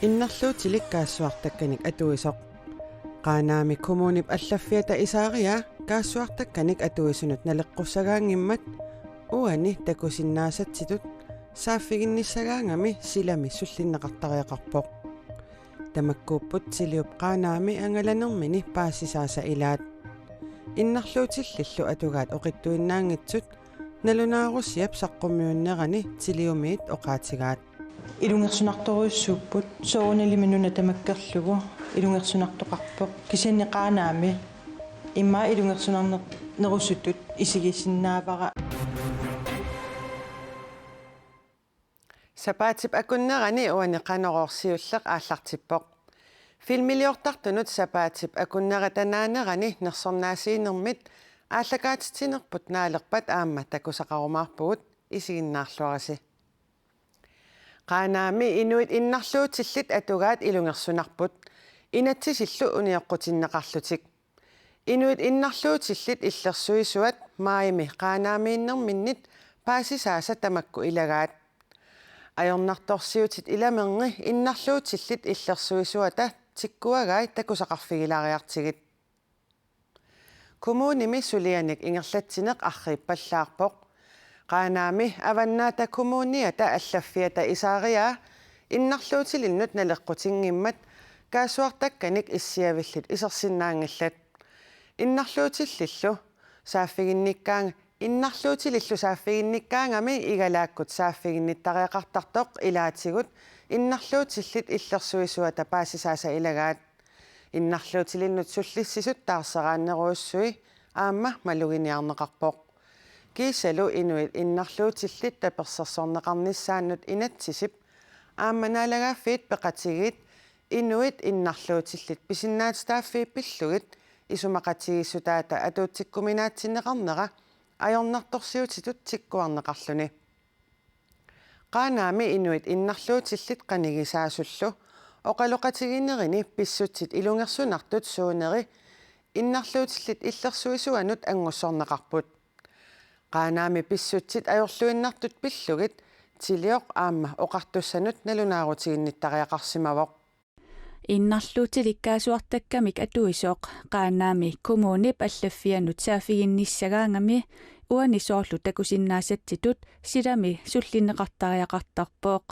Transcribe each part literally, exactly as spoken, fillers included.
Innarluutilik kaassuartakkanik atuisoq. Qaanaami kommunip allaffiata isaariaa kaassuartakkanik atuisunut naleqqussagaanngimmat uani takusinnaasatsitut saaffiginnissagaangami silami sullinneqartariaqarpoq. Tamakkuupput Tiliup Qaanaami angalanermini paasisaasa ilaat. Innarluutillillu atugaat oqittuinnaanngitsut nalunaarusiap saqqummiunnerani Tiliumiit oqaatigaat. Ilungersunartorujussuupput, soorunalimi nuna tamakkerlugu ilungersunartoqarpoq, kisianni Qaanaami immaqa ilungersunarner-, nerusutut isigisinnaavara. Sapaatip akunnerani uani Qanorooq siulleq aallartippoq. Filmiliortartunut sapaatip akunnerata naanerani nersornaasiinermit aallakaatitsinerput naalerpat aamma takusaqarumaarpugut, isiginnaarluarisi. Qaanaami inuit innarluutillit atugaat ilungersunarput, inatsisillu unioqqutinneqarlutik. Inuit innarluutillit illersuisuat maajimi Qaanaamiinnerminnit paasisaasa tamakku ilagaat. Ajornartorsiutit ilamerni innarluutillit illersuisuata tikkuagai takusaqarfigilaariartigit. Kommunimi sulianik ingerlatsineq arriippallaarpoq. Qaanaami Avannaata Kommuniata allaffiata isaariaa innarluutilinnut naleqqutinngimmat kaassuartakkanik issiavillit isersinnaanngillat. Innarluutillillu saaffiginnikkaang-, innarluutilillu saaffiginnikkaangami igalaakkut saaffiginnittariaqartartoq ilaatigut innarluutillit illersuisuata paasisaasa ilagaat. Innarluutilinnut sullissisut taarseraannerujussui aamma maluginiarneqarpoq. Kiisalu inuit innarluutillit tapersersorneqarnissaannut inatsisip aamma naalagaaffiit peqatigiit inuit innarluutillit pisinnaatitaaffii pillugit isumaqatigiissutaata atuutsikkuminaatsinneqarnera ajornartorsiutitut tikkuarneqarluni. Qaanaami inuit innarluutillit qanigisaasullu oqaloqatigiinnerini pissutsit ilungersunartut suuneri innarluutillit illersuisuanut anngussorneqarput. Qaanaami pissutsit ajorluinnartut pillugit Tilioq aamma oqartussanut nalunaarutiginnittariaqarsimavoq. Innarluutilik kaassuartakkamik atuisoq Qaanaami kommunip allaffianut saaffiginnissagaangami uani soorlu takusinnaasatsitut silami sullinneqartariaqartarpoq.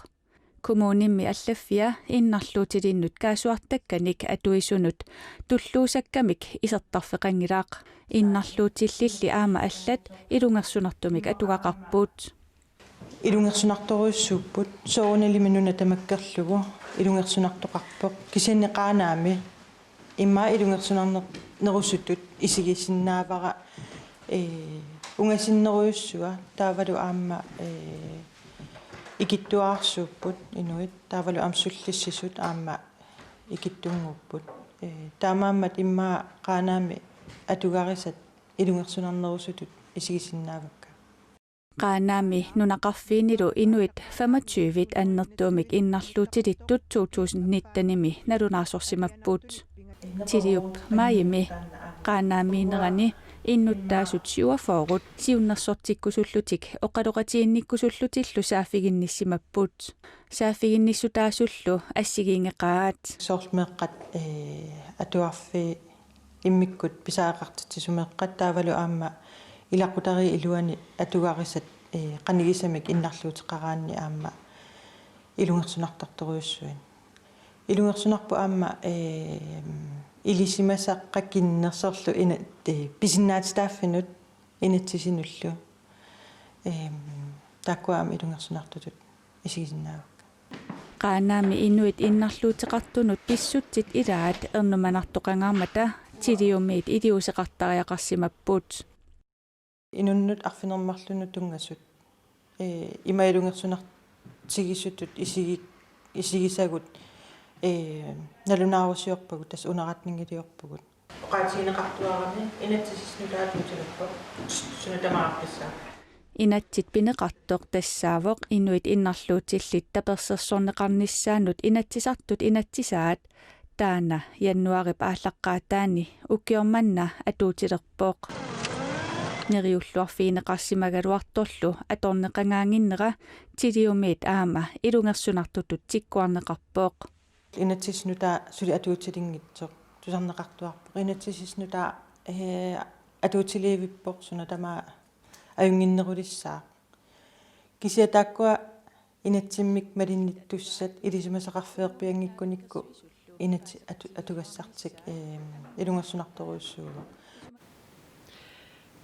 Kommunimmi allaffia innarluutilinnut kaassuartakkanik atuisunut tulluusakkamik isertarfeqanngilaq. Innarluutillilli aamma allat ilungersunartumik atugaqarput. Ilungersunartorujussuupput, soorunalimi nuna tamakkerlugu ilungersunartoqarpoq, kisianni Qaanaami immaqa ilungersunarner-, nerusutut isigisinnaavara, ee, ungasinnerujussua taavalu aamma, ee, ikittuararsuupput inuit, taavalu aamma sullissisut aamma ikittunnguupput. Ee, taamaammat immaqa Qaanaami atugarisat ilungersunarnerusutut isigisinnaavakka. Qaanaami nunaqarfiinilu inuit femogtyve annertuumik innarluutilittut to tusind nittenimi nalunaarsorsimapput. Tiliup maajimi Qaanaamiinnerani innuttaasut syvogfyrre siunnersortikkusullutik oqaloqatiginnikkusullutillu saaffiginnissimapput. Saaffiginnissutaasullu assigiinngeqaat. Soorlu meeqqat, ee, atuarfii immikkut pisariaqartitsisut meeqqat taavalu aamma ilaqutariit iluanni atugarisat, ee, qanigisamik innarluuteqaraanni aamma ilungersunartartorujussuit. Ilungersunarpoq aamma, ee, ilisimasaqqakinnersorlu ina-, ee, pisinnaatitaaffinut inatsisinullu. Ee, taakkua aamma ilungersunartutut isigisinnaavakka. Qaanaami inuit innarluuteqartunut pissutsit ilaat ernumanartoqangaarmata Tiliumiit iliuuseqartariaqarsimapput. Inunnut arfineq-marlunnut tunngasut, ee, ima ilungersunartigisutut isigi-, isigisagut, ee, nalunaarusiorpagut, tassa underretningiliorpugut. Oqaatigineqartuarami inatsisissaq nutaat atuutilerpoq, suna tamaat aaqqissaaq. Inatsit pineqartoq tassaavoq inuit innarluutillit tapersersorneqarnissaannut inatsisartut inatsisaat, taanna januaarip aallaqqaataani ukioq manna atuutilerpoq. Neriulluarfigineqarsimagaluartorlu atorneqangaannginnera Tiliumiit aamma ilungersunartutut tikkuarneqarpoq. Inatsisip nutaaq suli atuutilinngitsoq tusarneqartuarpoq. Inatsisip nutaaq, ee, atuutilivippoq suna tamaat ajunnginnerulissaaq. Kisianni taakkua inatsimmik malinnittussat ilisimasaqarfeerpianngikkunikku inatsit atu-, atugassartik, ee, ilungersunartorujussuuvoq.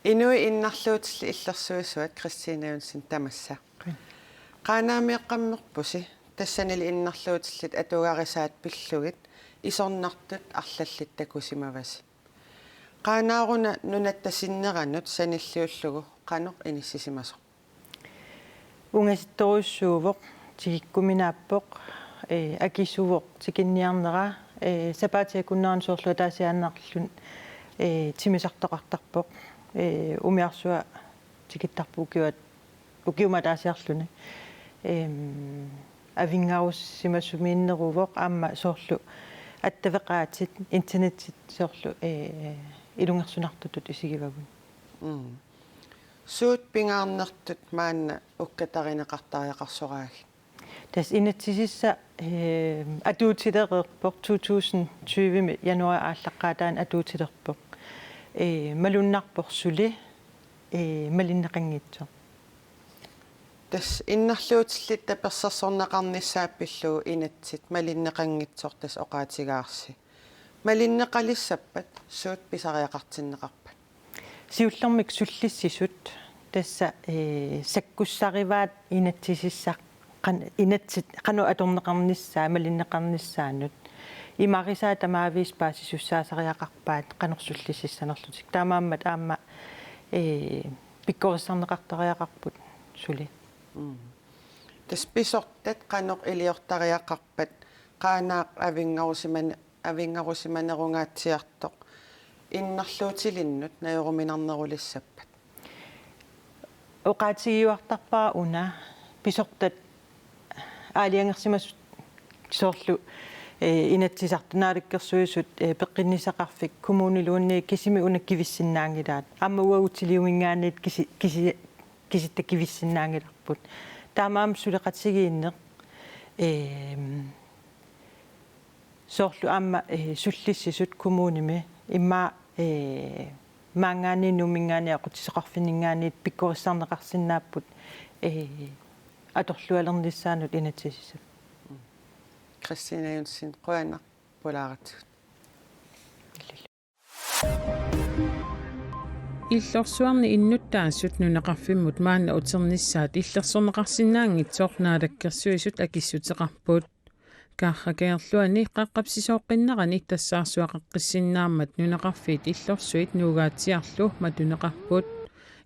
Inuit innarluutillit illersuisuat Christine Jensen tamassa. Qaanaamioqqammerpusi, tassanili innarluutillit atugarisaat pillugit isornartut arlallit takusimavasi. Qaanaaruna nunatta sinneranut sanilliullugu qanoq inissisimasoq? Ungasittorujussuuvoq, tikikkuminaappoq, ee, akisuvoq tikinniarnera, ee, sapaatip akunnerani soorlu ataasiaannarluni, ee, timmisartoqartarpoq, ee, umiarsuaq tikittarpoq ukiuat, ukiumut ataasiarluni. Em, avinngarusimasumiinneruvoq aamma soorlu attaveqaatit, internettit soorlu, ee, ilungersunartutut isigivagut. Mm. Suut pingaarnertut maanna ukkatarineqartariaqarsoraagit? Tassa inatsisissaq, ee, atuutilereerpoq, to tusind tyve-mi januaarip aallaqqaataani atuutilerpoq. Ee, malunnarpoq suli, ee, malinneqanngitsoq. Tassa innarluutillit tapersersorneqarnissaat pillugu inatsit malinneqanngitsoq tassa oqaatigaarsi. Malinneqalissappat suut pisariaqartinneqarpat? Siullermik sullissisut tassa, ee, sakkussarivaat inatsisissaq qan-, inatsit qanoq atorneqarnissaa, malinneqarnissaanut. Imarisaat tamaavisa paasisussaasariaqarpaat qanoq sullississanerlutik. Taamaammat aamma, ee, pikkorissarneqartariaqarput suli. Mm. Tassa pisortat qanoq iliortariaqarpat, Qaanaaq avinngarusiman-, avinngarusimanerungaatsiartoq innarluutilinnut najoruminarnerulissappat? Oqaatigiuartarpara una pisortat aalajangersimasut soorlu, ee, Inatsisartut, Naalakkersuisut, ee, Peqqinnissaqarfik, kommuniluunniit kisimik una kivissinnaanngilaat. Aamma uagut Tiliuminngaanniit kisi-, kisi-, kisitta kivissinnaanngilarput. Taamaammat suleqatigiinneq, eem, soorlu aamma, ee, sullissisut kommunimi immaqa, ee, maanngaanniit Nuumminngaanniit aqutsisoqarfinninngaanniit pikkorissarneqarsinnaapput, ee, atorlualernissaanut inatsisissap. Christine Jensen, qujanaq pulaaratigut. Illorsuarni innuttaasut nunaqarfimmut maanna uternissaat illersorneqarsinnaanngitsoq Naalakkersuisut akissuteqarput. Karra Kangerluani qaqqap sisooqqinnerani tassaarsuaqaqqissinnaammat nunaqarfiit illorsuit Nuugaatsiarlu matuneqarput.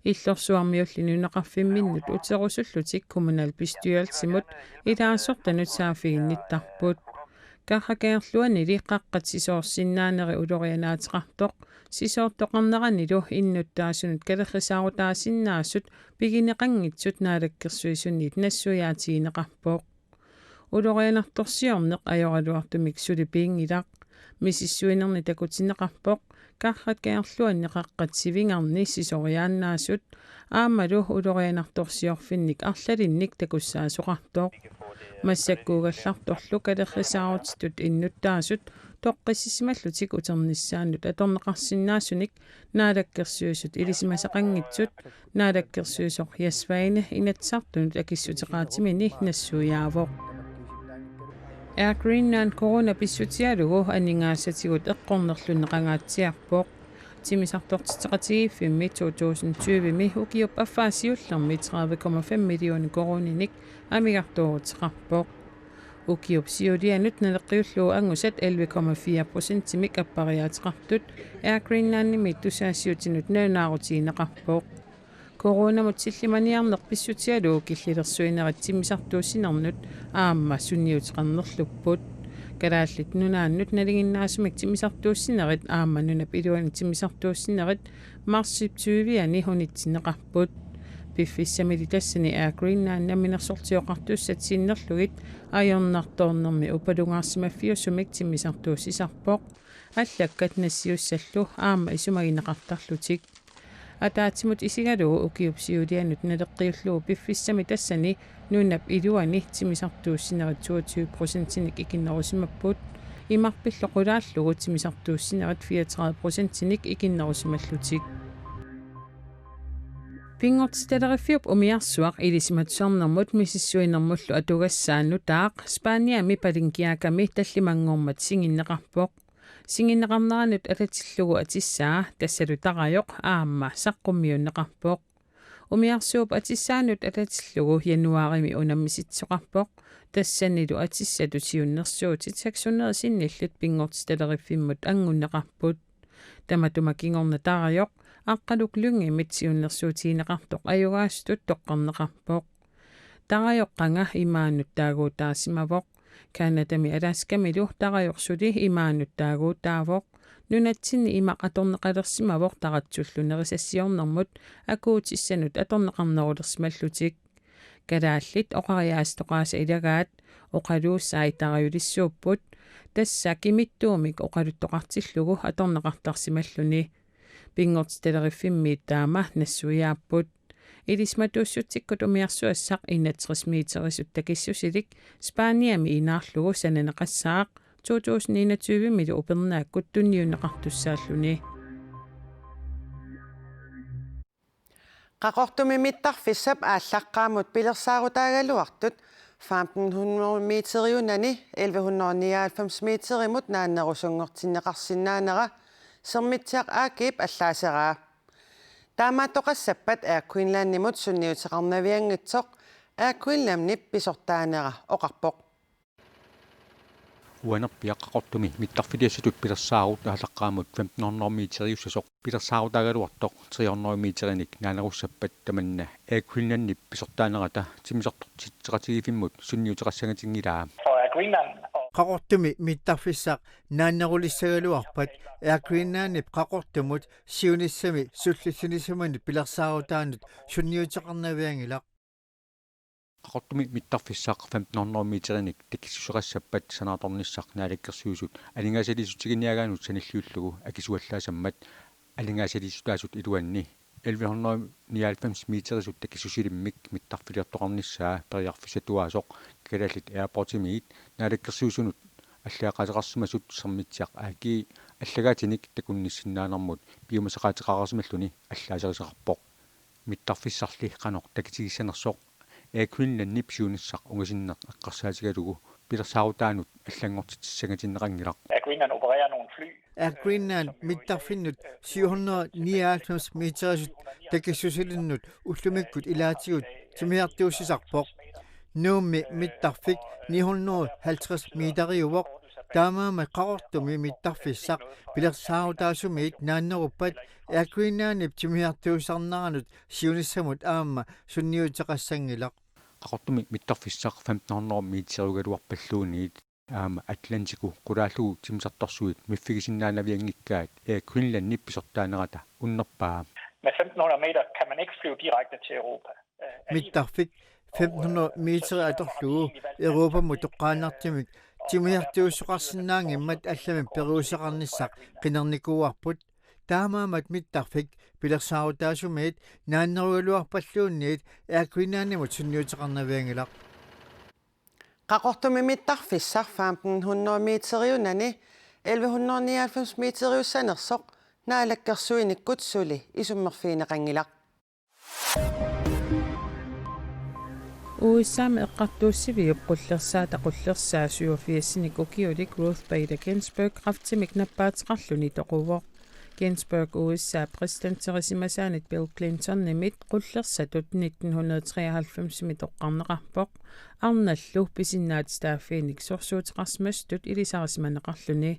Illorsuarmiulli nunaqarfimminnut uterusullutik kommunalbestyrelsimut ilaasortanut saaffiginnittarput. Karra Kangerluanili qaqqat sisoorsinnaaneri ulorianaateqartoq, sisoortoqarneranilu innuttaasunut kalerrisaarutaasinnaasut pigineqanngitsut Naalakkersuisuniit nassuiaatigineqarpoq. Ulorianartorsiorneq ajoraluartumik suli piinngilaq. Misissuinerni takutinneqarpoq Karra Kangerluani qaqqat sivingarni sisoriaannaasut aammalu ulorianartorsiorfinnik arlalinnik takussaasoqartoq. Massakkuugallartorlu kalerrisaarutitut innuttaasut toqqissisimallutik uternissaannut atorneqarsinnaasunik Naalakkersuisut ilisimasaqanngitsut Naalakkersuisoq Jess Svane Inatsisartunut akissuteqaatimini nassuiaavoq. Air Greenland corona pissutigalugu aningaasatigut eqqornerlunneqangaatsiarpoq. Timmisartortitseqatigiiffimmi to tusind tyve-mi ukiup affaa siullermi tredive komma fem millioner koruuninik amigartooruteqarpoq. Ukiup siulianut naleqqiullugu angusat elleve komma fire procentimik appariaateqartut Air Greenlandimi tusagassiuutinut nalunaarutigineqarpoq. Coronamut sillimaniarneq pissutigalugu killilersuinerit timmisartuussinernut aamma sunniuteqarnerlupput. Kalaallit Nunaannut nalinginnaasumik timmisartuussinerit aamma nunap iluani timmisartuussinerit marsip tyve-ani unitsinneqarput. Piffissamili tassani Air Greenland namminersortioqartussat sinnerlugit ajornartoornermi upalungaarsimaffiusumik timmisartuussisarpoq. Allakkat nassiussallu aamma isumagineqartarlutik. Ataatsimut isigalugu ukiup siulianut naleqqiullugu piffissami tassani nunap iluani timmisartuussinerit toogtyve procentinik ikinnerusimapput. Imarpillu qulaallugu timmisartuussinerit fireogtredive procentinik ikinnerusimallutik. Pinngortitaleriffiup umiarsuaq ilisimatusarnermut misissuinermullu atugassaa nutaaq Spaniami Palenqueakami tallimanngormat singinneqarpoq. Singinneqarneranut atatillugu atissaa tassalu tarajoq aamma saqqummiunneqarpoq. Umiarsuup atissaanut atatillugu januaarimi unammisitsisoqarpoq. Tassanilu atissatut siunnersuutit seks hundrede sinnillit pinngortitaleriffimmut anngunneqarput. Tamatuma kingorna tarajoq Aqqaluk Lyngimit siunnersuutigineqartoq ajugaasutut toqqarneqarpoq. Tarajoq qanga imaanut taaguutaasimavoq. Canadami Alaskamilu tarajoq suli imaanut taaguutaavoq. Nunatsinni imaq atorneqalersimavoq taratsullu nerisassiornermut akuutissanut atorneqarnerulersimallutik. Kalaallit oqariaaseq toqaasa ilagaat oqaluussai tarajulissuupput. Tassa kimittuumik oqaluttoqartillugu atorneqartarsimalluni. Pinngortitaleriffimmit taama nassuiaapput. Ilisimatuussutsikkut umiarsuassaq enogtres meterisut takissusilik Spaniami inaarlugu sananeqassaaq to tusind enogtyve-milu upernaakkut tunniunneqartussaalluni. Qaqortumi mittarfissap aallaqqaammut pilersaarutaagaluartut femten hundrede meteriunani elleve hundrede nioghalvfems meterimut naannerusunngortinneqarsinnaanera Sermitsiaq A G-p allaaseraa. Taamaattoqassappat Air Greenlandimut sunniuteqarnavianngitsoq Air Greenlandip pisortaanera oqarpoq. Uanerpiaq Qaqortumi mittarfiliassatut pilersaarut aallaqqaammut femten hundrede meteriussasoq pilersaarutaagaluartoq tre hundrede meterinik naannerussappat tamanna Air Greenlandip pisortaanerata timmisartortitseqatigiiffimmut sunniuteqassangatinngilaa. For Air Greenland og Qaqortumi mittarfissaq naannerulissagaluarpat Air Greenlandip Qaqortumut siunissami sullissinisimanut pilersaarutaanut sunniuteqarnavianngilaq. Qaqortumi mittarfissaq femten hundrede meterinik takissuseqassappat sanaartornissaq Naalakkersuisut aningaasaliissutiginiagaanut sanilliullugu akisuallaasammat aningaasaliissutaasut iluanni elleve hundrede nioghalvfems meterisut takissusilimmik mittarfiliortoqarnissaa periarfissatuaasoq Kalaallit Airportimiit Naalakkersuisunut allaaqaateqarsimasut Sermitsiaq A G allagaatinik takunnissinnaanermut piumasaqaateqarsimalluni allaaserisoqarpoq. Mittarfissarli qanoq takitigissanersoq Air Greenlandip siunissaq ungasinneq eqqarsaatigalugu pilersaarutaanut allanngortitsissangatinneqanngilaq. Air Greenland opererer nogle fly. Air Greenland mittarfinnut syv hundrede nioghalvfems meterisut takissusilinnut ullumikkut ilaatigut timmisartuussisarpoq. Nuummi mittarfik ni hundrede halvtreds meteriuvoq. Taamaammat Qaqortumi mittarfissaq pilersaarutaasumiit naanneruppat Air Greenlandip timmisartuussisarneranut siunissamut aamma sunniuteqassanngilaq. Qaqortumi mittarfissaq femten hundrede meteriugaluarpalluunniit aamma Atlantiku qulaallugu timmisartorsuit miffigisinnaanavianngikkaat Air Greenlandip pisortaanerata unnerpaa. Med femten hundrede meter kan man ikke flyve direkte til Europa. Øh, alligevel. Mittarfik femten hundrede meter atorlugu Europamut toqqaannartumik timmisartuussisoqarsinnaanngimmat allamik periuseqarnissaq qinernikuuarput. Taamaammat mittarfik pilersaarutaasumiit naannerugaluarpalluunniit Air Greenlandimut sunniuteqarnavianngilaq. Qaqortumi mittarfissaq femten hundrede meteriunani elleve hundrede nioghalvfems meteriussanersoq Naalakkersuinikkut suli isummerfigineqanngilaq. U S A-mi eqqartuussiviup qullersaata qullersaa syvogfirsinik ukiulik Ruth Bader Ginsburg kræftimik nappaateqarluni toquvoq. Ginsburg U S A præsidenterisimasaanit Bill Clintonimit qullersatut nitten hundrede treoghalvfemsimi toqqarneqarpoq, arnallu pisinnaatitaaffiinik sorsuuteqarsimasutut ilisarisimaneqarluni.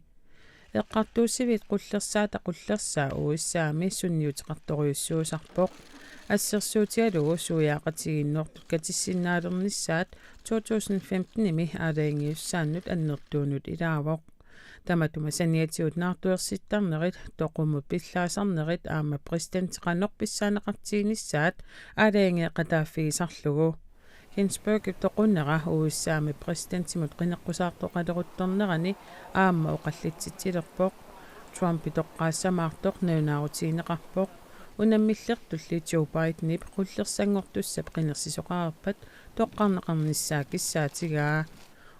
Eqqartuussiviit qullersaata qullersaa U S A-mi sunniuteqartorujussuusarpoq. Assersuutigalugu suiaaqatigiinnertut katissinnaalernissaat to tusind femten-imi aalajangiussaannut annertuunut ilaavoq. Tamatuma saniatigut naartuersittarnerit, toqumut pillaasarnerit aamma præsidenti qanoq pissaaneqartiginissaat aalajangeeqataaffigisarlugu. Ginsburgip toqunera U S A-mi præsidentimut qineqqusaartoqaleruttornerani aamma oqallitsitsilerpoq. Trumpi toqqaassamaartoq nalunaarutigineqarpoq. Unammillertulli Joe Bidenip qullersanngortussap qinersisoqarpat toqqarneqarnissaa kissaatigaa.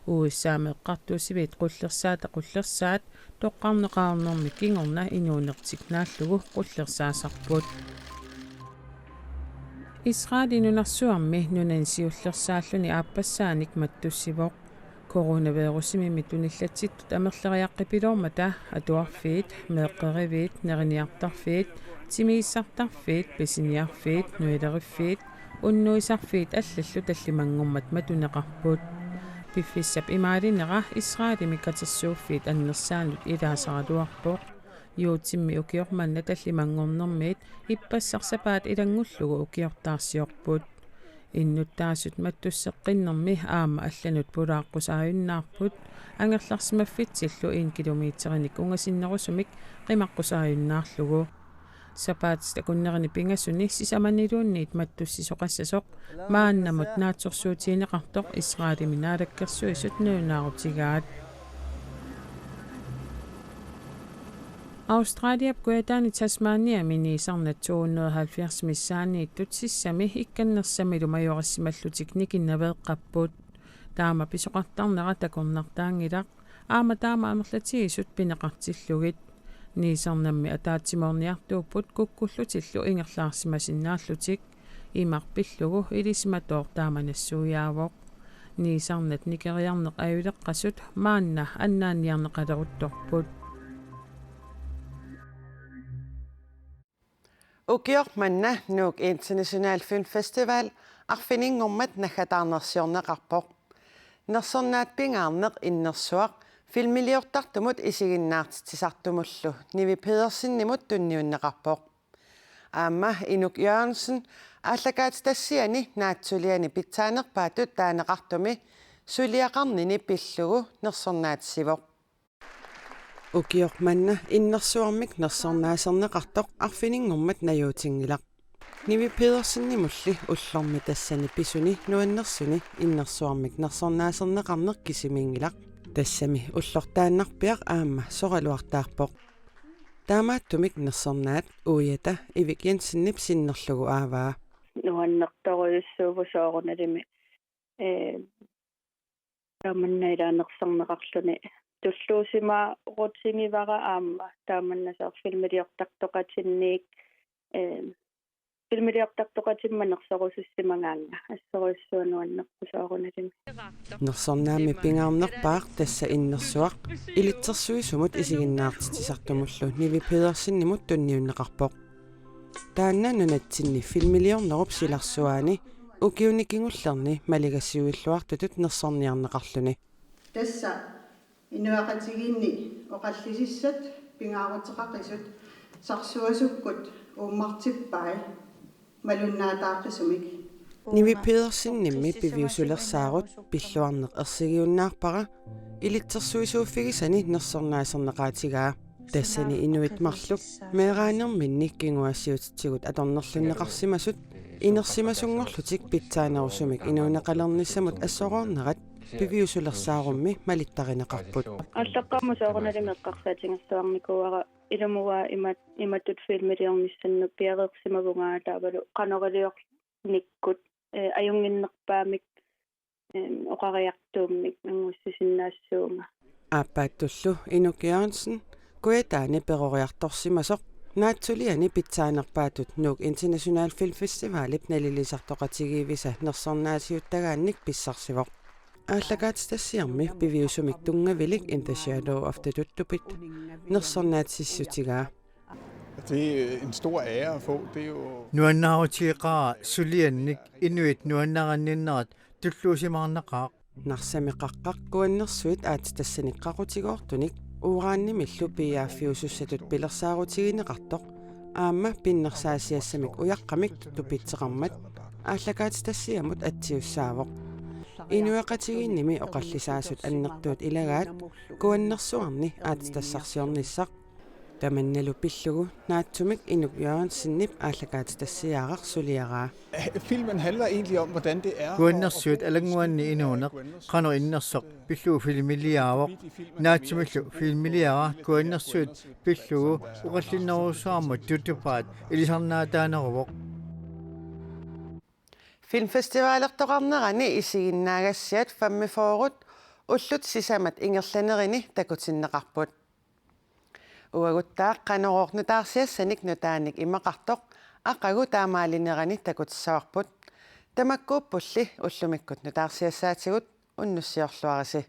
U S A-mi eqqartuussiviit qullersaata qullersaat toqqarneqarnermi kingorna inuunertik naallugu qullersaasarput. Israeli nunarsuarmi nunani siullersaalluni aappassaanik mattussivoq. Coronavirusimimmi tunillatsittut amerleriaqqipiloormata atuarfiit, meeqqeriviit, neriniartarfiit, timiissartarfiit, pisiniarfiit, nuileriffiit, unnuisarfiit allallu tallimanngormat matuneqarput. Piffissap imaalinera Israelimi katersuuffiit annersaannut ilaasaraluarpoq. Juutimmi ukioq manna tallimanngornermiit ippassaq sapaat ilanngullugu ukiortaarsiorput. Innuttaasut mattusseqqinnermi aamma allanut pulaaqqusaajunnaarput, angerlarsimaffitsillu en kilometerinik ungasinnerusumik qimaqqusaajunnaarlugu. Sapaatip akunnerini pingasuni sisamaniluunniit mattussisoqassasoq maannamut naatsorsuutigineqartoq Israelimi naalakkersuisut nalunaarutigaat. Australiap kujataani Tasmaniami niisarnat to hundrede og halvfjerds missaanniittut sissami ikkannersamilu majorissimallutik nikinnaveeqqapput. Taama pisoqartarnera takornartaanngilaq, aamma taama amerlatigisut pineqartillugit. Niisarnammi ataatsimoorniartuupput kukkullutillu ingerlaarsimasinnaallutik, imaq pillugu ilisimatooq taama nassuiaavoq. Niisarnat nikeriarneq ajuleqqasut maanna annaanniarneqaleruttorput. Ukioq manna Nuuk International Film Festival arfininngormat naggataarnersiorneqarpoq. Nersornaat pingaarneq innersuaq filmiliortartumut isiginnaartitsisartumullu Nivi Pedersenimut tunniunneqarpoq. Aamma Inuk Jørgensen aallakaatitassiani naatsuliani pitsaanerpaatut taaneqartumi suliaqarnini pillugu nersornaatissivoq. Ukioq manna innersuarmik nersornaaserneqartoq arfininngormat najuutinngilaq. Nivi Pedersenimulli ullormi tassani pisuni nuannersuni innersuarmik nersornaaserneqarneq kisimiinngilaq. Tassami ullortaannarpiaq aamma soraluartaarpoq. Taamaattumik nersornaat uiata Ivik Jensenip sinnerlugu aavaa. Nuannertorujussuuvoq soorunalimi, ee, tamanna ilaanersorneqarluni tulluusimaarutigivara aamma tamanna soorlu filmiliortartoqatinniit, ee, filmiliortartoqatimma nersorusussimagaannga assorujussuaq nuannerpoq soorunalimi. Nersornaammi pingaarnerpaaq tassa innersuaq ilitsersuisumut isiginnaartitsisartumullu Nivi Pedersenimut tunniunneqarpoq. Taanna nunatsinni filmiliornerup silarsuaani ukiuni kingullerni maligassiuilluartutut nersorniarneqarluni. Tassa inuiaqatigiinni oqallisissat pingaaruteqaqisut sarsuasukkut uummartippai malunnaataaqqisumik. Nivi Pedersenimmi piviusulersaarut pilluarneq ersigiunnaarpara ilitsersuisuuffigisani nersornaaserneqaatigaa. Tassani inuit marluk meeraanerminni kinguaassiuutitigut atornerlunneqarsimasut inersimasunngorlutik pitsaanerusumik inuuneqalernissamut assoroornerat piviusulersaarummi malittarineqarput. Aallaqqaammut soorunalimi eqqarsaatigissaarnikuuara ilumut ima-, imatut filmiliornissannut piareersimavunga taavalu qanoq iliornikkut, ee, ajunnginnerpaamik, em, oqariartuummik angussisinnaassuunga. Aappaattullu Inuk Jørgensen kujataani peroriartorsimasoq naatsuliani pitsaanerpaatut Nuuk International Film Festivalip nalilisartoqatigiivisa nersornaasiuttagaannik pissarsivoq. Aallakaatitassiami piviusumik tunngavilik In the Shadow of the Tuttupit nersornaatissutigaa. Det er en stor ære at få. Det er jo Nuannaarutigeqaara suliannik inuit nuannarinninnerat tulluusimaarnaqaaq. Narsami qaqqaq kuannersuit aatsitassanik qaqutigoortunik uranimillu piiaaffiusussatut pilersaarutigineqartoq aamma pinnersaasiassamik ujaqqamik tuttupitseqarmat aallakaatitassiamut atsiussaavoq. Inuiaqatigiinnimi oqallisaasut annertuut ilagaat kuannersuarni aatsitassarsiornissaq. Tamannalu pillugu naatsumik Inuk Jørgensenip aallakaatitassiaaraq suliaraa. Filmen handler egentlig om, hvordan det er. Kuannersuit alannguanni inuuneq qanoq innersoq pillugu filmiliaavoq. Naatsumillu filmiliara kuannersuit pillugu oqallinnerussuarmut tuttupaat ilisarnaataaneruvoq. Filmfestivalertoqarnerani isiginnaagassiat femogfyrre ullut sisamat ingerlanerini takutinneqarput. Uaguttaaq Qanorooq nutaarsiassanik nutaanik imaqartoq aqagu taamaalinerani takutissavarput. Tamakkuuppulli ullumikkut nutaarsiassaatigut unnussiorluarisi.